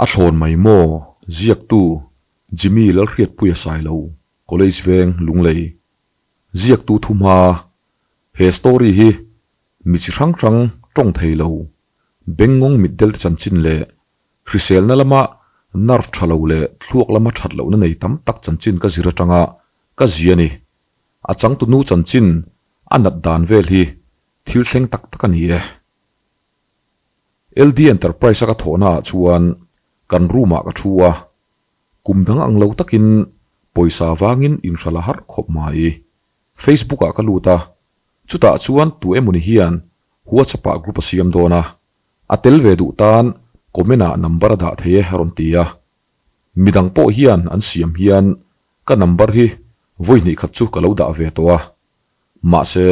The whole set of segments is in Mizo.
A thlawn mai maw? Ziaktu, Jimmy Lalhriatpuia Sailo, College Veng, Lunglei. Ziaktu Thumha, He story hi mi chi hrang hrang tawng thei lo, bengngawng mitdel te chanchin leh hriselna lama nerve tha lo leh thluak lama that lohna nei tam tak chanchin ka zir atanga ka zia ni. A changtunu chanchin a nat dan vel hi thil thleng tak tak a ni e. LD Enterprise a ka thawhna ah chuan kan room ah ka thu a, kum dang ang lo takin pawisa vangin inhralh a harh khawp mai. Facebook ah ka lut a, chutah chuan tu emawni hian WhatsApp ah group a siam dawn a, a tel ve duh tan comment ah number a dah thei e a rawn ti a. Midang pawh hian an siam hian ka number hi vawi hnih khat chu ka lo dah ve tawh a, mahse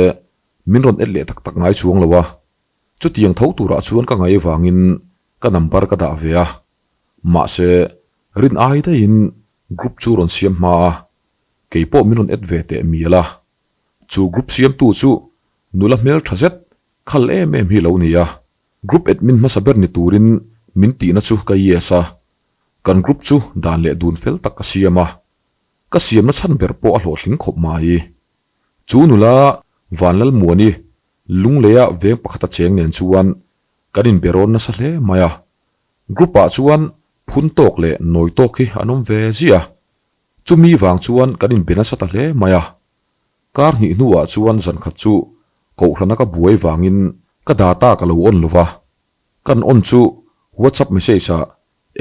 min rawn add leh tak tak ngai chuang lo a, Chutiang tho turah chuan ka ngaih avangin ka number ka dah ve a, mahse rin ai daihin group chu rawn siam hma a, kei pawh min rawn add ve teh mial a. Chu group siamtu chu nula hmel tha zet khal em em hi lo ni a, group admin hmasa ber ni turin min tihna chu ka yes a, kan group chu dan leh dun fel tak ka siam a, ka siamna chhan ber pawh a hlawhtling khawp mai. Chu nula Vanlalmuani Lungleia veng pakhata cheng nen chuan kan inbe rawn nasa hle mai a, group ah chuan phun tawk leh nawi tawk hi an awm ve ziah a, chumi vang chuan kan inbe nasa ta hle mai a. Kar hnih hnuah chuan zan khat chu kohhrana ka buai vangin ka data ka lo on lo va, kan on chu WhatsApp message ah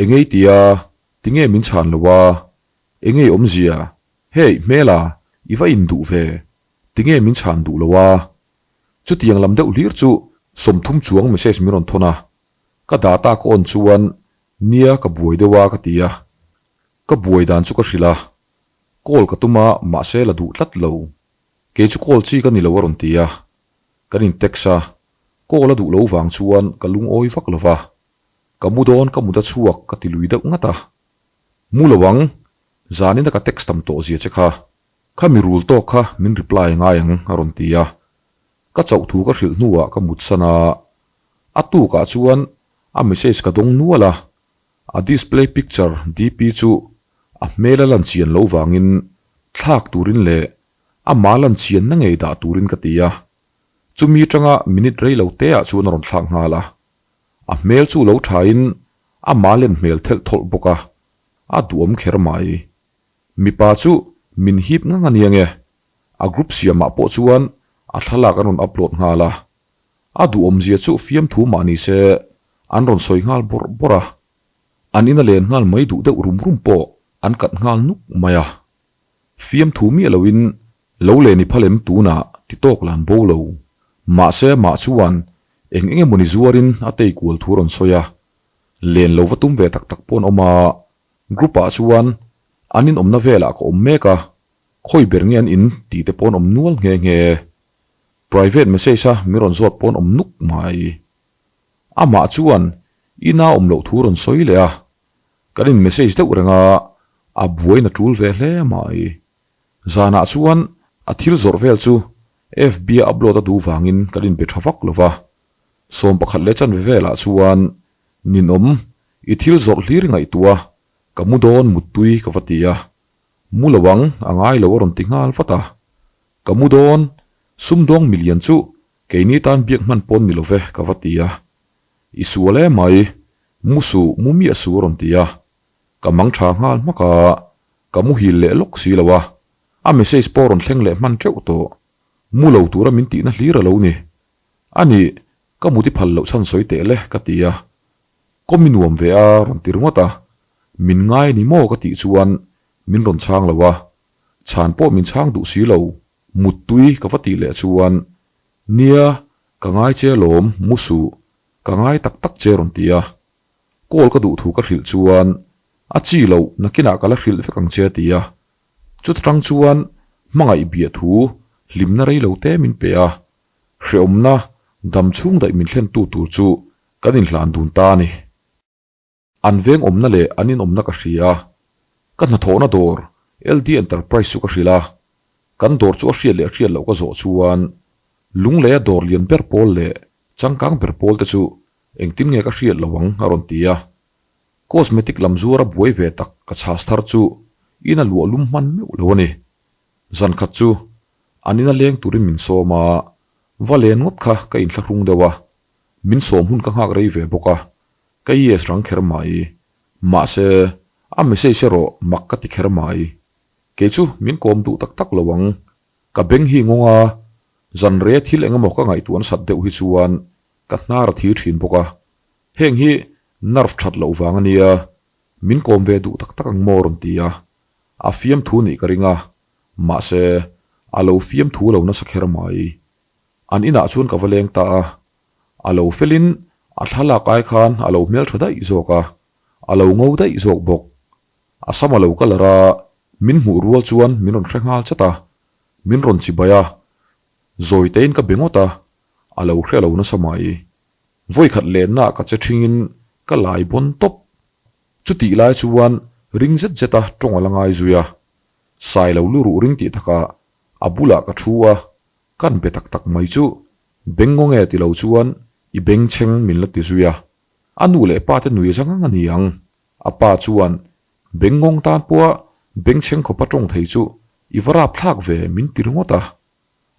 engei tia tinge min chhan lo a, engei awmzia, hey hmela i va induh ve Tinge min chhan duh lo a? Chutiang lam deuh hlir chu 30 chuang message min rawn thawn a, ka data ka on chuan nia ka buai deuh a ka ti a, ka buai dan chu ka hrilh a, call ka tum a mahse la duh tlat lo, kei chu call chi ka ni lo a rawn ti a, kan in text a, call a duh lo vang chuan ka lungawi vak lo va, ka mu dawn ka mut a chhuak ka ti lui deuh ngat a, mu lo ang, zanin a ka text tam tawh zia che kha. Kha mi rul tawk kha min reply ngai ang a rawn ti a, ka chauh thu ka hrilh hnuah ka mutsan a, a tukah chuan a message ka dawng nual a, a display picture DP chu a hmel a lan chian lo vangin thlak turin leh amah lan chianna ngei dah turin ka ti a, chumi atanga minute rei lo te ah chuan a rawn thlak nghal a, a hmel chu lo thain amah len hmel thelh thawlh bawk a, a duhawm kher mai. Mipa chu min hip ngang a nia nge? A group siamah pawh chuan a thlalak an rawn upload nghal a. A duhawmzia chu fiamthu mah ni se an rawn sawi nghal bawrh bawrh a. An ina len nghal mai duh deuh rum rum pawh an kat nghal nuk mai a. Fiamthu miah loin lo len i phalem tunah ti tawk lan bo lo. Mahse amah chuan eng eng emawni zuarin a tei kual thu a rawn sawi a. Len lo va tum ve tak tak pawh an awm a. Group ah chuan an in awmna velah ka awm mek a, khawi ber nge an in tih te pawh an awm nual nghe nghe. Private message a min rawn zawt pawh an awm nuk mai. Amah chuan ina awm loh thu rawn sawi leh a, kan in message deuh reng a, a buain a tul ve hle mai. Zanah chuan a thil zawrh vel chu FB a upload a duh vangin kan inbe tha vak lo va, 11 leh chanve velah chuan ninawm I thil zawrh hlir i ngaihtuah a, ka mu dawn muttui ka va ti a. Mu lo ang, a ngai lo a rawn ti nghal vat a. Ka mu dawn, sumdawng milian chu keini tan biak hman pawn ni lo ve ka va ti a. I sual emai, mu suh, mu miah suh a rawn ti a. Ka mang tha nghal hmak a, ka muhil leh lawk si lo a. A message pawh rawn thleng leh hman teuh tawh. Mu lo tura min tihna hlir a lo ni. A nih, ka mut i phal loh chhan sawi teh le ka ti a. Kawm i nuam ve a rawn ti ringawt a, min ngai a ni maw ka tih chuan min rawn chhang lo a, chhan pawh min chhang duh si lo, muttui ka va tih leh chuan nia ka ngai che alawm mu suh, ka ngai tak tak che rawn ti a, call ka duh thu ka hrilh chuan a chi loh nakinah ka la hrilh vek ang che a ti a, chuta tang chuan hmangaih biah thu hlimna rei lo te min pe a, hrehawmna dam chhung daih min thlen tu tur chu Kan inhlan dun ta a ni. An veng awmna leh an inawmna ka hria. Ka hnathawhna dawr LD Enterprise chu ka hrilh a. Kan dawr chu a hriat leh hriat loh ka zawh chuan Lungleia dawr lian ber pawl leh changkang ber pawl te chu engtin nge ka hriat lo ang a rawn ti a. Cosmetic lam zuara buai ve tak ka chhas thar chu in a luah lum hman meuh lo a ni. Zan khat chu an ina leng turin min sawm a, va len ngawt kha ka inthlahrung deuh a, min sawm hun ka nghak rei ve bawk a, ka yes rang kher mai. Mahse, a message erawh mak ka ti kher mai. Kei chu min kawm duh tak tak lo ang. Ka beng hi ngawng a, zan rei thil eng emaw ka ngaihtuah nasat deuh hi chuan ka hnar a thir thin bawk a. Heng hi nerve that loh vang a nia, min kawm ve duh tak tak ang maw rawn ti a. A fiamthu nih ka ring a, mahse a lo fiamthu lo nasa kher mai. An inah chuan ka va leng ta a, a lo felin a thlalak ai khan a lo hmeltha daih zawk a, a lo ngo daih zawk bawk. A sam a lo colour a, min hmuh rual chuan min rawn hre nghal chat a, min rawn chibai a, zawi tein ka be ngawt a, a lo hre lo nasa mai. Vawikhat lenna ka che thingin ka lai bawn tawp. Chutih lai chuan ring zet zet a tawng a la ngai zui a, sai lo lu ruh ring tih takah a bulah ka thu a, kan be tak tak mai chu beng ngaw nge ti lo chuan i bengchheng min la ti zui a, a nu leh pa te nui zang ang a ni ang. A pa chuan, Bengngawng tan pawha bengchheng khawpa tawng thei chu i va rap thlak ve min ti ringawt a.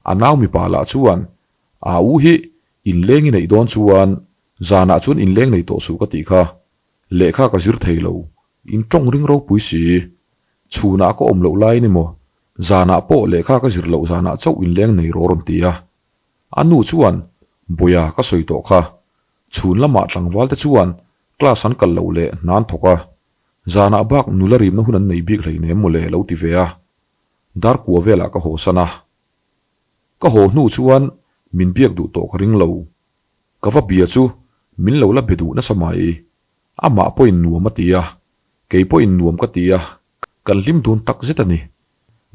A nau mipa lah chuan, A u hi inleng i neih dawn chuan zanah chuan inleng nei tawh suh ka tih kha. Lehkha ka zir thei lo, in tawng ring ropui si. Chhunah ka awm loh laiin emaw, zanah pawh lehkha ka zir loh zanah chauh inleng nei rawh rawn ti a. A nu chuan, Bawia ka sawi tawh kha. Chhun lamah tlangval te chuan class an kal loh leh hna an thawk a, zanah bak nula rimna hun an nei bik hleinem mawle lo ti ve a, dar kua velah ka haw san a. Ka haw hnu chuan min biak duh tawh ka ring lo. Ka va bia chu min lo la be duh nasa mai. Amah pawhin nuam a ti a, kei pawhin nuam ka ti a, kan hlim dun tak zet a ni.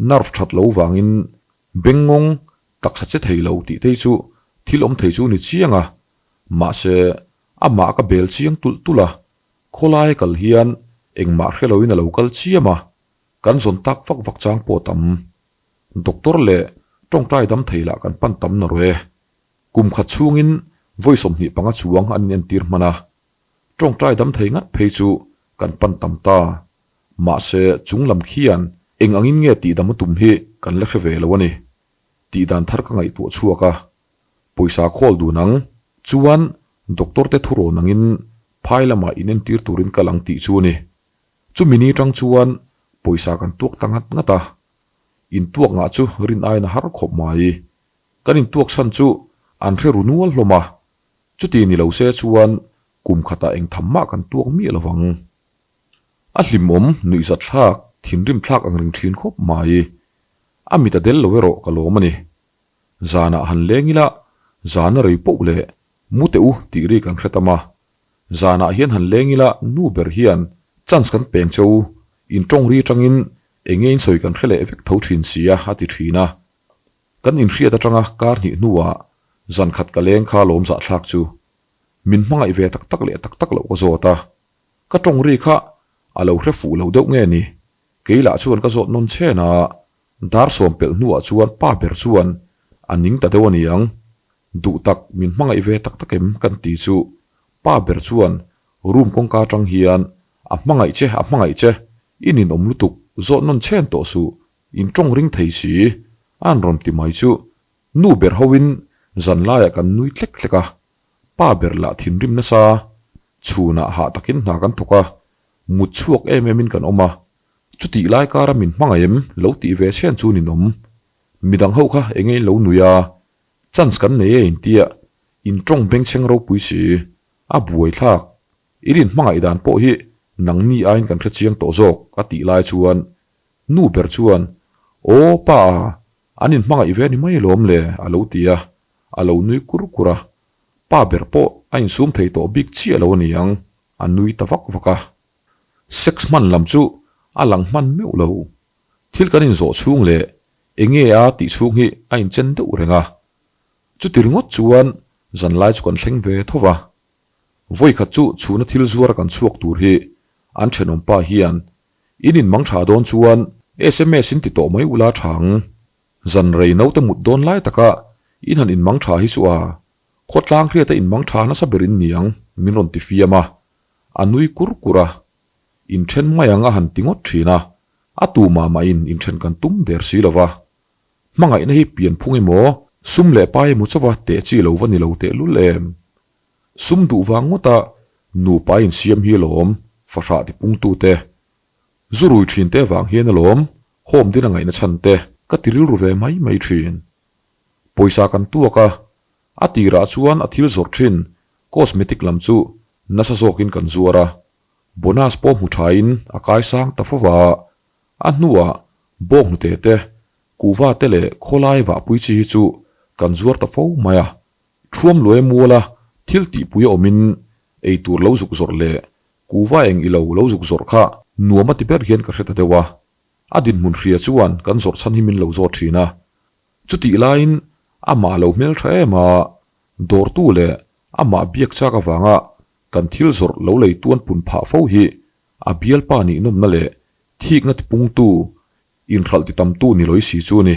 Nerve that lo vangin Bengngawng taksa che thei lo tih te hi chu thil awm thei chu ni chiang a, mahse amah ka bel chiang tulh tulh a, khawlai kal hian engmah hre loin a lo kal chiam a, kan zawn tak vak vak chang pawh tam. Doctor leh tawngtai dam thei lah kan pan tam narawh e. Kum khat chhungin vawi 25 chuang an inentir hman a, tawngtai dam thei ngat phei chu kan pan tam ta. Mahse, chung lam khian eng angin nge tihdam a tum hi kan la hre ve lo a ni. Tihdan thar ka ngaihtuah chhuak a, pawisa khawl dun ang chuan doctor te thurawn angin phai lamah inentir turin kal ang tih chu a ni. Chumi ni tang chuan pawisa kan tuak ta ngat ngat a, intuak ngah chu rin aiin a har khawp mai. Kan intuak chhan chu an hre ru nual hlawm a, chuti ni lo se chuan kum khatah eng tham mah kan tuak miah lo vang. A hlimawm, nuihzat thlak, thinrim thlak ang reng thin khawp mai. A mit a del lo erawh ka lawm a ni. Zanah han leng ila, zana rei poh leh mu teh u tih ri kan hre tam a. Zanah hian han leng ila nu ber hian chance kan peng che u, in tawng ri atangin enge in sawi kan hre leh vek tho thin si a, a ti thin a. Kan inhriat atanga kar hnih hnuah zan khat ka leng kha lawm zahthlak chu. Min hmangaih ve tak tak leh tak tak loh ka zawt a. Ka tawng ri kha a lo hre fuh lo deuh nge ni? Kei lah chuan ka zawt nawn chen a, dar sawm pelh hnuah chuan pa ber chuan a ning ta deuh a ni ang. Duh tak min hmangaih ve tak tak em kan ti chu pa ber chuan room kawngka atang hian a hmangaih che a hmangaih che i ninawm lutuk zawt nawn chen tawh suh in tawng ring thei si an rawn ti mai chu nu ber hoin zan laiah kan nui tlek tlek a. Pa ber lah thinrim nasa, chhunah hah takin hna kan thawk a, mut chhuak em emin kan awm a, chutih lai kara min hmangaih em lo tih ve chhen chu ninawm. Midang ho kha enge in lo nui a, chance kan nei e intia, in tawng bengchheng ropui si, a buai thlak, in inhmangaih dan pawh hi nangni aiin kan hre chiang tawh zawk a tih lai chuan nu ber chuan Aw pa a, an inhmangaih ve ni mai lawm le a lo ti a, A lo nui kur kur a, pa ber pawh a insum thei tawh bik chiah lo a ni ang, a nui ta vak vak a. Sex hman lam chu a lang hman meuh lo. Thil kan inzawh chhung leh enge a tih chhung hi a inchen deuh reng a. Chuti ringawt chuan zanlai chu kan thleng ve tho va. Vawikhat chu chhuna thil zuara kan chhuak tur hi an thenawm pa hian in inmang tha dawn chuan sms in ti tawh mai ula tha ang. Zan rei naute mut dawn lai taka in han inmang tha hi chu a, khawtlang hriata inmang tha nasa ber in ni ang, min rawn ti fiam a, a nui kur kur a. Inthen mai ang a han ti ngawt thin a, a tu mah mahin inthen kan tum der si lo va. Hmangaihna hi pianphung emaw, sum leh pai emaw chauha teh chi lo va ni lo tehlul em? Sum duh vang ngawta nupa insiam hi alawm fahrah tipungtute. Zu rui thin te vang hian alawm home din a ngaihna chhan te ka ti rilru ve mai mai thin. Pawisa kan tuak a, a tirah chuan a thil zawrh thin cosmetic lam chu nasa zawkin kan zuar a, bonus pawh hmu thain a kaisang ta fo va, a hnuah bawnghnute te, kuhva te leh khawlai vahpui chi hi chu kan zuar ta fo mai a. Thuam luai muala thil tihpui a awmin eitur lo zuk zawrh leh kuhva eng ilo lo zuk zawrh kha nuam a ti ber hian ka hre ta deuh a. A dinhmun hria chuan kan zawrh chhan hi min lo zawt thin a. Chutih laiin amah lo hmeltha em a, dawrtu leh amah biak chak avanga kan thil zawrh lo lei tuan pun phah fo hi a bialpa nihnawmna leh thikna tipungtu, inhralh titamtu ni lawi si chu a ni.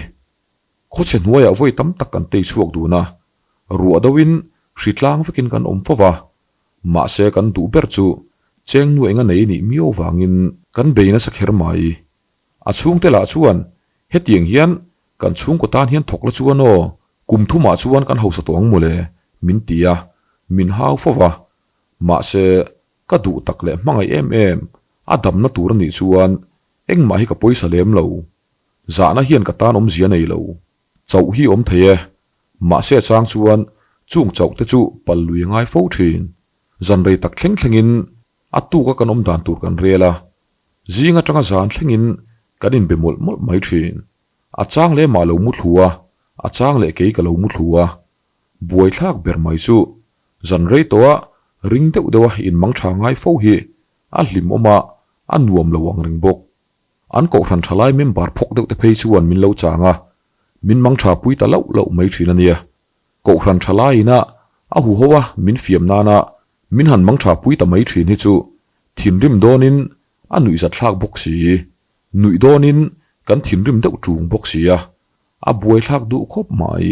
Khawchhe hnuaiah vawi tam tak kan tei chhuak dun a, ruah deuhin hri tlang vekin kan awm fo va, mahse kan duh ber chu cheng nu enga nei nih miau vangin kan bei nasa kher mai. A chhungte lah chuan hetiang hian kan chhungkaw tan hian thawk la chuan aw, kum thumah chuan kan hausa tawh ang mawle min ti a, min hau fo va, mahse ka duh tak leh hmangaih em em a damna tur a nih chuan engmah hi ka pawisa lem lo. Zahna hian ka tan awmzia nei lo. Chauh hi awm thei e. Mahse a chang chuan chung chauh te chu pal lui a ngai fo thin. Zan rei tak thleng thlengin a tuka kan awm dan tur kan rel a. Zing atanga zan thlengin kan inbe mawlh mawlh mai thin. A chang leh mah lo mu thlu a, a chang leh kei ka lo mu thlu a. Buaithlak ber mai chu zan rei tawha ring deuh deuha inmang tha ngai fo hi a hlimawm a, a nuam lo ang reng bawk. An kohhran thalai member phawk deuh te phei chuan min lo chang a, min mang tha pui ta loh loh mai thin a nia. Kohhran thalai ina a huho a min fiam nana min han mang tha pui ta mai thin hi chu thinrim dawnin a nuihzat thlak bawk si, nuih dawnin kan thinrim deuh ṭung bawk si a, a buaithlak duh khawp mai.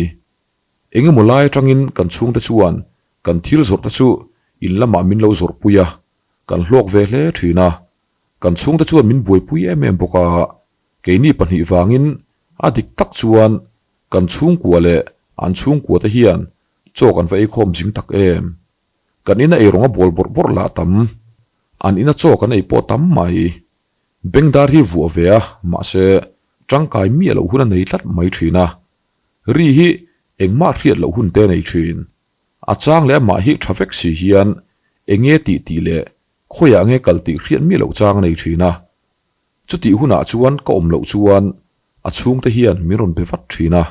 Engemaw lai atangin kan chhungte chuan kan thil zawrh te chu in lamah min lo zawrh pui a, kan hlawk ve hle thin a, Kan chhungte chuan min buaipui em em bawk a, keini pahnih vangin a dik tak chuan kan chhungkua leh an chhungkua te hian chaw kan va eikhawm zing tak em. Kan ina eirawng a bawl bawrh bawrh lah tam, an ina chaw kan ei pawh tam mai. Bengdar hi vuah ve a, mahse tangkai miah loh hun a nei tlat mai thin a. Ri hi engmah hriat loh hun te a nei thin. A chang leh amah hi tha vek si hian enge tih tih leh Khawiah nge kal tih hriat miah loh chang a nei thin a, chutih hunah chuan ka awm loh chuan a chhungte hian min rawn be vat thin a,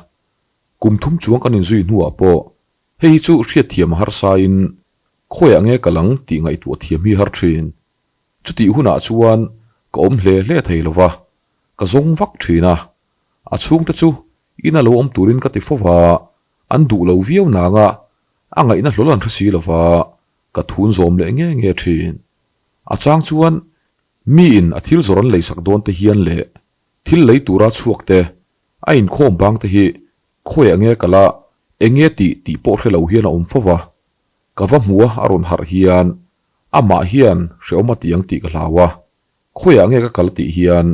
kum thum chuang kan inzui hnuah pawh hei hi chu hriatthiam a harsain khawiah nge kal ang tih ngaihtuah thiam hi har thin. Chutih hunah chuan ka awm hle hle thei lo va, ka zawng vak thin a, a chhungte chu ina lo awm turin ka ti fo va, an duh lo viau nanga a ngaihna hlawl an hre si lo va, Ka thun zawm leh nge nge thin. A chang chuan miin a thil zawrh an leisak dawn te hian leh thil lei tura chhuak te, a inkhawm bang te hi khawiah nge kal a, eng nge tih tih pawh hre lo hian a awm fo va. Ka va hmu a a rawn harh hian amah hian hrehawm a ti ang tih ka hlau a, khawiah nge ka kal tih hian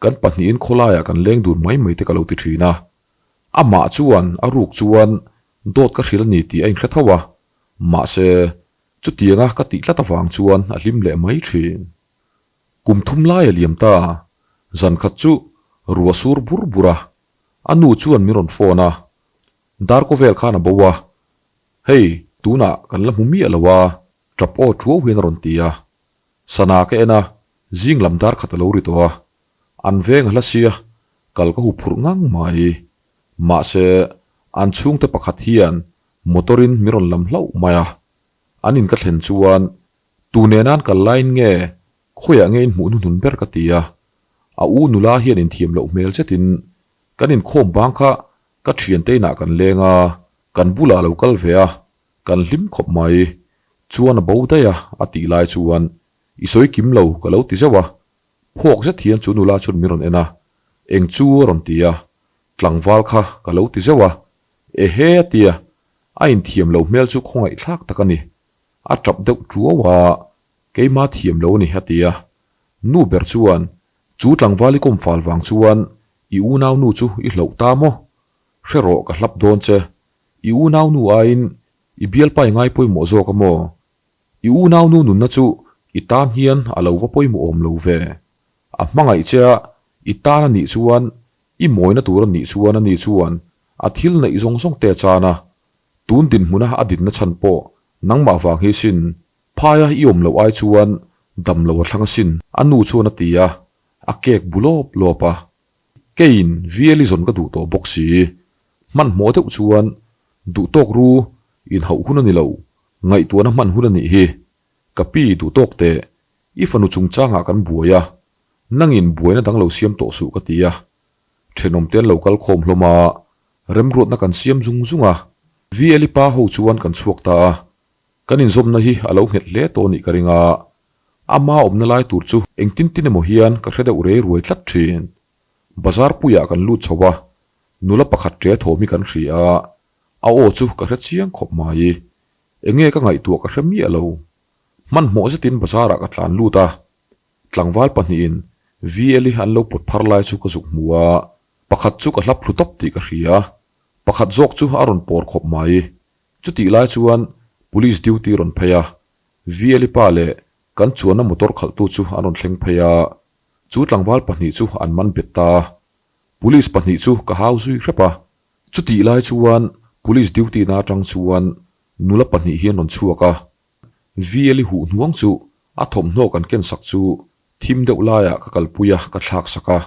kan pahnihin khawlaiah kan leng dun mai mai te ka lo ti thin a. Amah chuan a ruk chuan dawt ka hrilh a ni tih a inhre tho a, Mahse, chutianga ka tih tlat avang chuan a hlim leh mai thin. Kum thum lai a liam ta, zan khat chu ruah sur bur bur a, a nu chuan min rawn phone a, Darkaw vel khan a bo a, hei tunah kan la hmu miah lo a, tap aw tuau hian a rawn ti a. Sana ka en a, zing lam dar khat a lo ri tawh a, an veng a hla sia, kal ka huphurh ngang mai. Mahse, an chhungte pakhat hian Motor in min rawn lam hlauh mai a, an in ka thlen chuan tu nenan kal laiin nge khawiah nge in hmuh hnuhnun ber ka ti a, a u nula hian inthiam loh hmel zetin kan inkhawm bang kha ka thiante inah kan leng a, kan bulah a lo kal ve a, kan hlim khawp mai, chuan a bo daih a a tih lai chuan i sawi kim lo ka lo ti zeuh a, phawk zet hian chu nula chuan min rawn en a, eng chu a rawn ti a, tlangval kha ka lo ti zeuh a, Ehe a tia, a inthiam lo hmel chu khawngaihthlak tak a ni. A tap deuh tuau a, keima thiam lo a ni a ti a. Nu ber chuan, Chu tlangval i kawm fal vang chuan i unaunu chu i hloh ta maw? Hre rawh ka hlap dawn che. I unaunu aiin i bialpa i ngai pawimawh zawk a maw? I unaunu nunna chu i tan hian a lo va pawimawh awm lo ve. A hmangaih che a, i tan a nih chuan, i mawina tur a nih chuan ani chuan a thil neih zawng zawng te a chan a. Tun dinhmuna a dinna chhan pawh nangmah vang hi sin Phaia i awm loh ai chuan dam lo a thlang asin, a nu chuan a ti a, a kek bu lawp lawp a. Keiin VL i zawn ka duh tawh bawk si. Hmanhmawh deuh chuan duh tawk ru inhauh hun a ni lo, ngaihtuahna hman hun a nih hi. Ka pi duh tawk teh, i fanu chungchangah kan buai a, nangin buaina dang lo siam tawh suh ka ti a. Thenawmte an lo kal khawm hlawm a, remruatna kan siam zung zung a. VL i pa ho chuan kan chhuak ta a, Kan inzawmna hi a lo nghet hle tawh nih ka ring a, ama awmna lai tur chu engtin tin emaw hian ka hre deuh rei ruai tlat thin. Bazar puiah kan lut chho a, nula pakhat ṭe thawm hi kan hria a, a aw chu ka hre chiang khawp mai. Enge ka ngaihtuah ka hre miah lo. Hmanhmawh zetin bazarah ka tlan lut a, tlangval pahnihin VL hi an lo pawt phar lai chu ka zuk hmu a, pakhat chu ka hlap thlu tawp tih ka hria. Pakhat zawk chu a rawn pawr khawp mai. Chutih lai chuan Police duty rawn phei a, VLE pa leh kan chuanna motor khalhtu chu an rawn thleng phei a, chu tlangval pahnih chu an man bet ta a. Police pahnih chu ka hau zui hrep a. Chutih lai chuan Police duty na atang chuan nula pahnih hi an rawn chhuak a, VLE huh hnuang chu a thawmhnaw kan ken sak chu thim deuh laiah ka kalpui a, ka thlak sak a.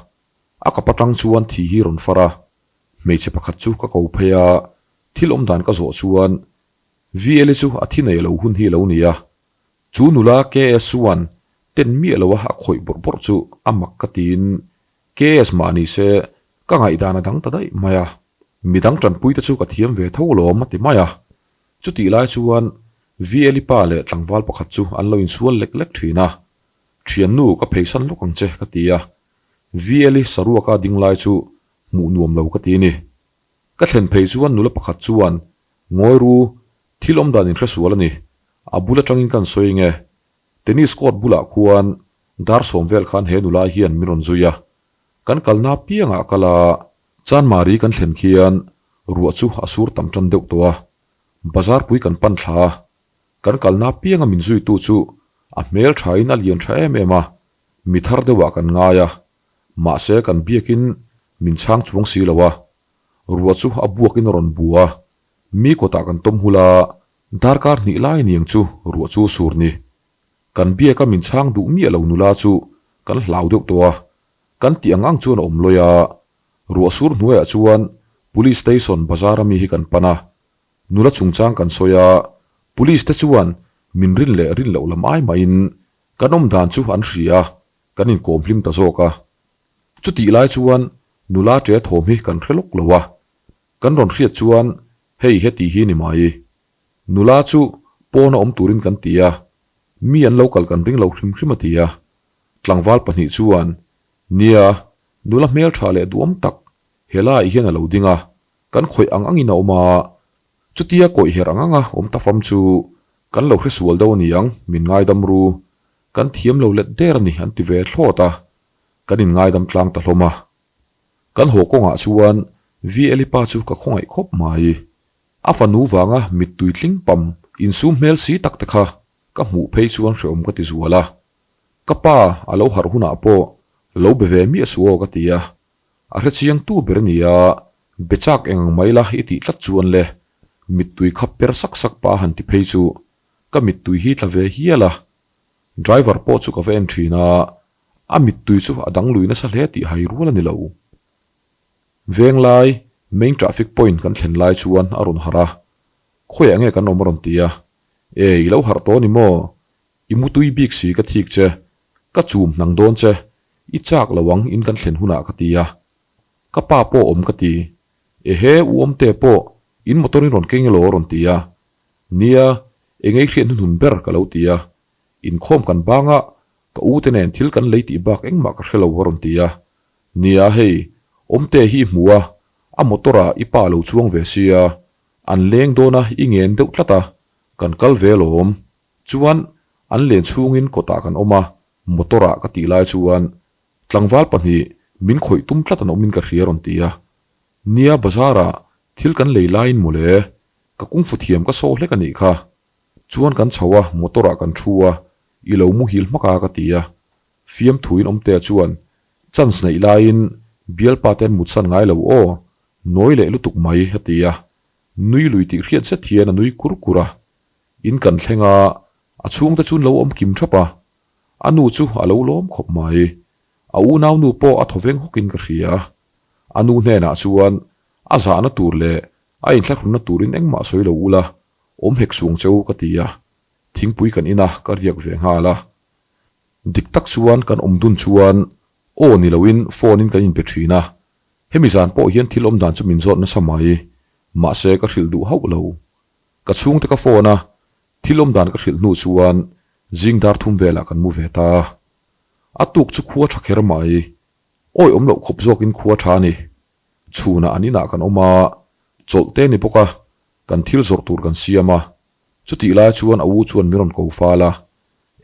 A kap atang chuan thi hi rawn far a, hmeichhe pakhat chu ka ko phei a, Thil awm dan ka zawh chuan VLA chu a thi nei lo hun hi a lo ni a, chu nula KS chuan ten miah lo a a khawih bawrh bawrh chu a mak ka tiin KS mah ni se ka ngaihdan a dang ta daih mai a, midang tanpui te chu ka thiam ve tho lawm a ti mai a. Chutih lai chuan VLI pa leh tlangval pakhat chu an lo insual lek lek thin a, Thiannu ka pheisan lawk ang che ka ti a, VLI saruaka ding lai chu hmuh nuam lo ka ti ni. Ka thlen phei chuan nula pakhat chuan, Ngawi ru, thil awm dan inhre sual a ni. A bul atangin kan sawi nge? Tennis court bulah khuan dar sawm vel khan he nula hian min rawn zui a. Kan kalna piangah a kal a, Chanmari kan thlen khian ruah chu a sur tam tan deuh tawh a. Bazar pui kan pan thla a, kan kalna pianga min zuitu chu a hmel thain a lian tha em em a, mi thar deuhah kan ngai a. Mahse kan biakin min chhang chuang si lo a, ruah chu a buakin a rawn bu a, mi kawtah kan tawm hul a, darkar hnih lai niang chu ruah chu sur ni. Kan biaka min chhang duh miah lo nula chu kan hlau deuh tawh a, kan tih ang ang chuan a awm lawi a, ruah sur hnuaiah chuan Police Station bazar ami hi kan pan a, nula chungchang kan sawi a, Police te chuan min rin leh rin loh lam ai mahin kan awm dan chu an hria a, Kan inkawm hlim ta zawk a. Chutih lai chuan nula ṭe thawm hi kan hre lawk lo a. Kan rawn hriat chuan hei heti hi ni mai. Nula chu pawna awm turin kan ti a, mi an lo kal kan ring lo hrim hrim a ti a. Tlangval pahnih chuan, Nia, nula hmelṭha leh duhawm tak helaiah hian a lo ding a, kan khawih ang angin a awm a. Chutia kawih herh ang anga awm ta fam chu kan lo hre sual deuh a ni ang, min ngaidam ru. Kan thiam lo let der a ni an ti ve thlawt a, kan inngaidam tlang ta hlawm a. Kan haw kawngah chuan VLi pa chu ka khawngaih khawp mai. A fanu vanga mittui tling pam insum hmel si tak te kha ka hmuh phei chuan hreawm ka ti zual a. Ka pa a lo harh hunah pawh lo be ve miah suh aw ka ti a. A hrechiang tu ber a ni a, be chak eng ang mai la i tih tlat chuan le mittui kha per sak sak pa a han ti phei chu ka mittui hi tla ve hial a. Driver pawh chu ka va en thin a, a mittui chu a dang lui nasa hle tih hai rual a ni lo. Venglai main traffic point kan thlen lai chuan a rawn harh a, Khawiah nge kan awm a rawn ti a, E, i lo harh tawh a ni maw? I mutui bik si ka thik che, ka chum hnang dawn che, i chak lo ang in kan thlen hunah ka ti a. Ka pa pawh awm ka ti, Ehe, u Awmte pawh in motor in rawn keng elaw a rawn ti a, Nia, eng ei hriat hnuhnun ber ka lo ti a. Inkhawm kan bang a, ka u te nen thil kan lei tih bak engmah ka hre lo a rawn ti a. Nia hei, Awmte hi i hmu a, a motor ah i pa lo chuang ve sia, an leng dawn a i ngen deuh tlat a, kan kal ve alawm. Chuan, an len chhungin kawtah kan awm a. Motor ah ka tih lai chuan tlangval pahnih min khawih tum tlat an awmin ka hria rawn ti a. Nia bazar ah thil kan lei laiin mawle, ka kungfu thiam ka saw hlek a nih kha. Chuan kan chho a, motor ah kan thu a, i lo muhil hmak a ka ti a. Fiamthuin Awmtea chuan chance neih laiin bialpa te an mutsan ngai lo aw, nawi leh lutuk mai a ti a. Nui lui tih hriat zet hian a nui kur kur a. In kan thleng a, a chhungte chu an lo awm kim thap a. A nu chu a lo lawm khawp mai. A unau nu pawh a thaw veng hawkin ka hria. A nu hnenah chuan a zahna tur leh a inthlahrunna turin engmah sawi lo ula, awm hek sung che u ka ti a. Thingpui kan in a, ka riak ve nghal a. Dik tak chuan kan awm dun chuan aw ni loin phone in kan inbe thin a, hemi zan pawh hian thil awm dan chu min zawt nasa mai, mahse ka hrilh duh hauh lo. Ka chhungte ka phone a, thil awm dan ka hrilh hnu chuan zing dar thum velah kan mu ve ta. A tuk chu khua tha kher mai, awi awm loh khawp zawkin khua tha a ni. Chhunah an inah kan awm a, chawlh te ni bawk a, kan thil zawrh tur kan siam a, chutih lai chuan a u chuan min rawn ko fal a,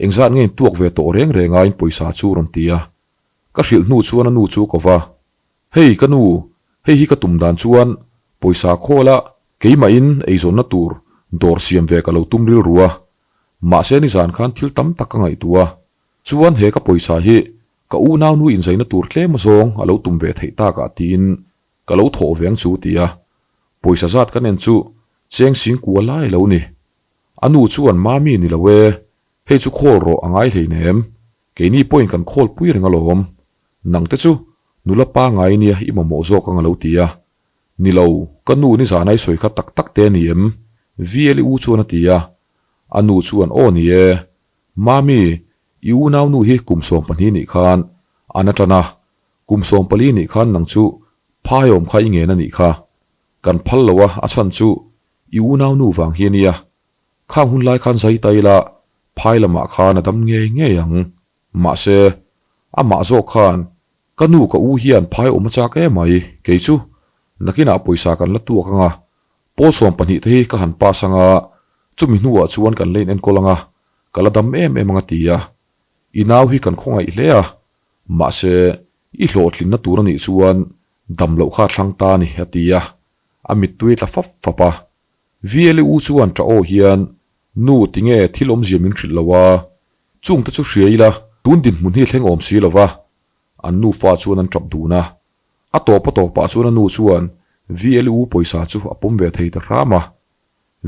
Engzat nge in tuak ve tawh reng reng a in pawisa chu rawn ti a. Ka hrilh hnu chuan a nu chu ko va, Hei ka nu, hei hi ka tum dan chuan pawisa khawl a keimahin eizawnna tur dawr siam ve ka lo tum rilru a. Mahse nizan khan thil tam tak ka ngaihtuah a, chuan he ka pawisa hi ka unaunu inzaina tur tlem azawng a lo tum ve theih takah tiin ka lo thawh ve ang chu ti a. Pawisa zat ka nen chu cheng singkua lai a lo ni. A nu chuan Mami ni lo e, hei chu khawl rawh a ngai hleinem, keini pawhin kan khawl pui reng alawm, nang te chu nula pangai nia i mamawh zawk ang a lo ti a. Ni lo, ka nu nizan ai sawi kha tak tak te a ni em? VL i u chuan a ti a. A nu chuan aw ni e, Mami, i unaunu hi kum 12 nih khan a na tan a, kum 14 nih khan nang chu phaiawm kha i ngen a nih kha, kan phal lo a, a chhan chu I unaunu vang hi a nia, khang hun lai khan zai ta ila phai lamah khan a dam ngei ngei ang. Mahse, amah zawk khan, Ka nu ka u hian phai awm a chak em mai, kei chu nakinah pawisa kan la tuak ang a, pawl 12 te hi ka han pass ang a, chumi hnuah chuan kan la inenkawl ang a, ka la dam em em ang a ti a. I nau hi kan khawngaih hle a, mahse, i hlawhtlinna tur a nih chuan dam loh kha a thlang ta a ni a ti a. A mittui tla fap fap a. VLE u chuan ṭah aw hian, Nu, tinge thil awmzia min hrilh lo a? Chungte chu hria ila, tun dinhmun hi thleng awm si lo va. An nufa chuan an ṭap dun a. A tawp a tawpah chuan a nu chuan VLE u pawisa chu a pawm ve thei ta hram a.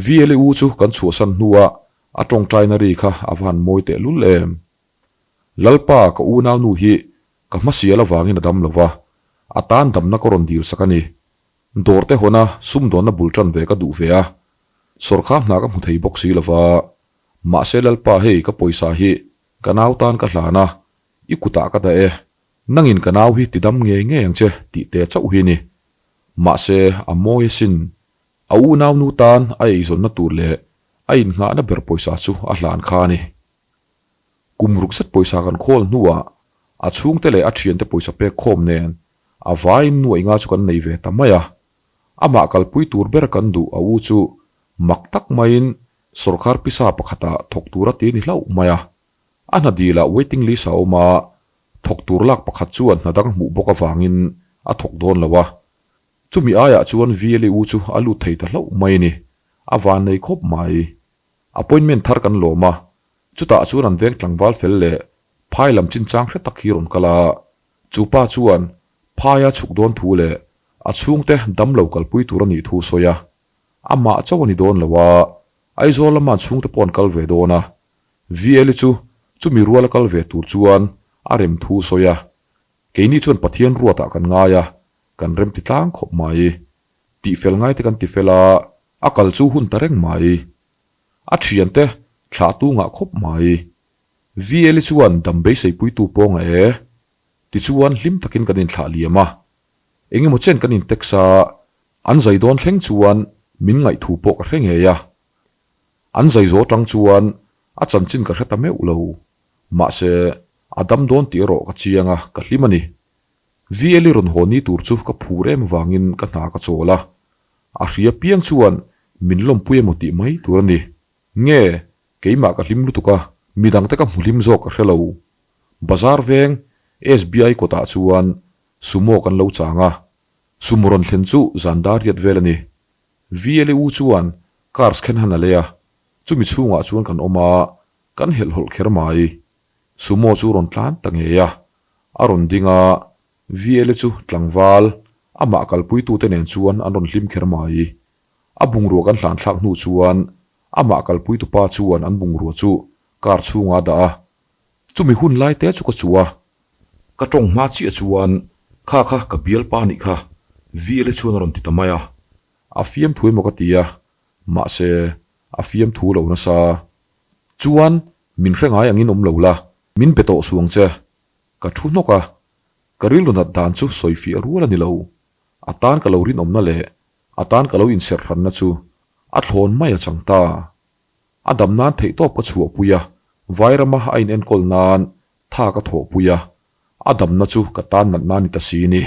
VLE u chu kan chhuahsan hnua a ṭawngṭaina ri kha a va han mawi tehlul em. Lalpa, ka unaunu hi ka hmasial avangin a dam lo va, a tan damna ka rawn dilsak a ni. Dawr te hawn a, sumdawnna bul tan ve ka duh ve a, sawrkhar hna ka hmu thei bawk si lova, mahse Lalpa hei ka pawisa hi ka nau tan ka hlan a, i kutah ka dah e, nangin ka nau hi tidam ngei ngei ang che tih te chauh hi ni. Mahse a mawi asin, a unau nu tan a eizawnna tur leh a innghahna ber pawisa chu a hlan kha a ni. Kum ruk zet pawisa kan khawl hnuah a chhungte leh a thiante pawisa pek khawm nen a vaiin nuaih nga chu kan nei ve ta mai a. Amah kalpui tur ber kan duh a u chu mak tak maiin sawrkar pisa pakhatah thawk tur a ti ni hlauh mai a. A hna dilah waiting list a awm a, thawk tur lak pakhat chuan hna dang hmuh bawk avangin a thawk dawn lo a. Chumi aiah chuan VLE u chu a lut thei ta hlauh mai a ni. A vannei khawp mai. Appointment thar kan lawm a, chutah chuan an veng tlangval fel leh phai lam chinchang hre tak hi rawn kal a. Chu pa chuan phaia chhuk dawn thu leh a chhungte damlo kalpui tur a nih thu sawi a, amah chauh a ni dawn lo a, Aizawl lama an chhungte pawh an kal ve dawn a, VL-i chu chumi ruala kal ve tur chuan a rem thu sawi a, keini chuan Pathian ruatah kan ngai a, kan rem ti tlang khawp mai. Tihfel ngaite kan tifel a, a kal chu hun ta reng mai. A thiante thlah tu ngah khawp mai. VL-i chuan dam beiseipuitu pawng a e. Tichuan hlim takin kan inthlah liam a. Engemaw chen kan intex a, an zai dawn thleng chuan min ngaihthu pawh ka hre ngei a. An zai zawh atang chuan a chanchin ka hre ta meuh lo. Mahse, a dam dawn tih erawh ka chiang a, ka hlim a ni. VL-i rawn haw ni tur chu ka phur em avangin ka hna ka chawl a. A hria piang chuan min lawmpui emaw tih mai tur a ni. Nge, keimah ka hlim lutuk a, midangte ka hmu hlim zawk ka hre lo. Bazar veng SBI kawtah chuan Sumo kan lo chang a, Sumo rawn thlen chu zan dar riat vel a ni. VLU chuan cars khen han a lei a, chumi chhungah chuan kan awm a, kan helhhawlh kher mai. Sumo chu rawn tlan ta ngei a, a rawn ding a, VLA chu tlangval, amah kalpuitute nen chuan an rawn hlim kher mai. A bungrua kan hlan thlak hnu chuan amah kalpuitupa chuan an bungrua chu car chhungah a dah a, chumi hun lai te chu ka chuh a. Ka tawng hma chiah chuan kha kha ka bialpa nih kha VLA chuan a rawn ti ta mai a, a fiamthu emaw ka ti a, mahse a fiamthu lo nasa. Chuan min hre ngai angin awm lo la, min be tawh suang che. Ka thu hnawk a, ka rilru nat dan chu sawi fiah rual a ni lo. A tan ka lo rinawmna leh a tan ka lo inserh hranna chu a thlawn mai a chang ta. A dam nan theihtawp ka chhuahpui a, Vairama a inenkawl nan tha ka thawhpui a, a damna chu ka tan natna a ni ta si ni.